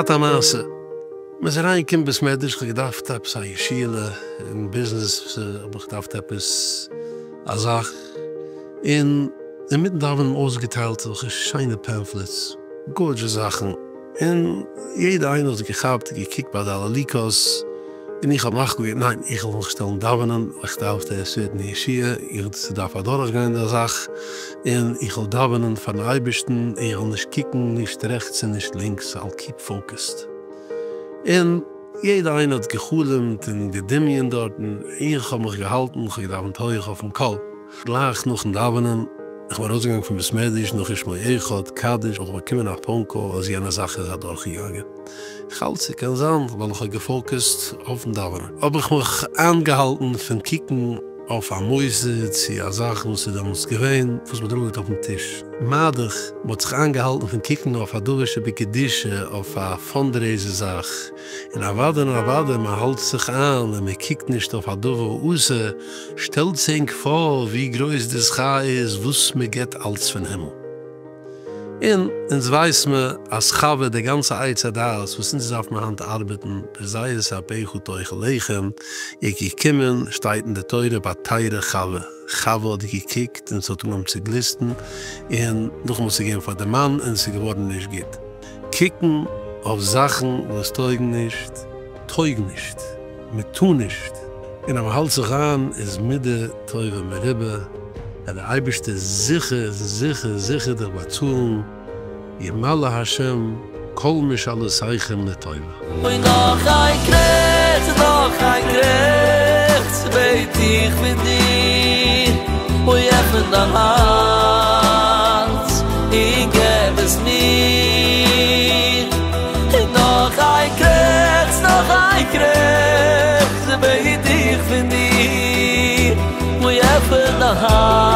געהאט א מעשה, מ'איז אריין געקומען בית מדרש, כ'האב געדארפט עפעס א ישועה'לע אין ביזנעס, האב איך געדארפט עפעס א זאך, און אינמיטן דאווענען אויסגעטיילט אזעלכע שיינע pamphlets, gorgeous זאכן, און יעדער איינער האט זיך געכאפט און געקוקט ביי די הללוקה'ס, און איך האב מחליט געווען ניין איך וועל מיך שטעלן דאווענען, איך דארף די עשרת ישועה, איך דארף אדורך גיין די זאך, און איך וועל דאווענען פארן אייבערשטן, איך וועל נישט קוקן נישט רעכטס און נישט לינקס, I'll keep focused. און יעדער איינער האט גע'חלומ'ט און גע'דמיונ'ט דארטן, איך האב מיך געהאלטן, איך האב געדאווענט הויך אויפן קול. גלייך נאכן דאווענען, איך בין ארויסגעגאנגען פון בית מדרש נאך ישמעו אחד, קדיש, האב איך באקומען א phone call אז יענע זאך איז אדורכגעגאנגען. איך האלט ס'קען זיין ווייל איך האב גע focused אויפן דאווענען. האב איך מיך איינגעהאלטן פון קוקן אויף א מוסד צו א זאך וואס איז דעמאלטס געווען וואס מ'האט אראפגעלייגט אויפן טיש. מה-דאך מ'האט זיך איינגעהאלטן פון קוקן אויף א דבר שבקדושה, אויף א fundraiser זאך, און אוודאי און אוודאי מ'האלט זיך איין און מ'קוקט נישט אויף א דבר אסור, שטעלטס ענק פאר ווי גרויס די שכר איז וואס מ'געט אלץ פון הימל. און אונז ווייס מיר אז חוה די גאנצע עץ הדעת וואס אונז דארף מיר היינט ארבעטן בזיעת אפיך תאכל לחם איז געקומען שטייט אין די תורה ותרא חוה, חוה האט געקוקט און ס'האט אנגעהויבן צו גליסטן און נאכדעם האט זי געגעבן פאר די מאן און ס'איז געווארן נישט גוט. קוקן אויף זאכן וואס טויגן נישט, טויג נישט. מען טאר נישט, און אז מען האלט זיך איין איז מידה טובה מרובה, וועט דער אייבערשטער זיכער זיכער זיכער דיך באצאלן, ימלא השם כל משאלותיכם לטובה. אוי נאך איין קרעכץ, נאך איין קרעכץ בעט איך פון דיר, אוי עפן דיין הארץ און געב עס מיר, און נאך איין קרעכץ, נאך איין קרעכץ בעט איך פון דיר, אוי עפן דיין הארץ.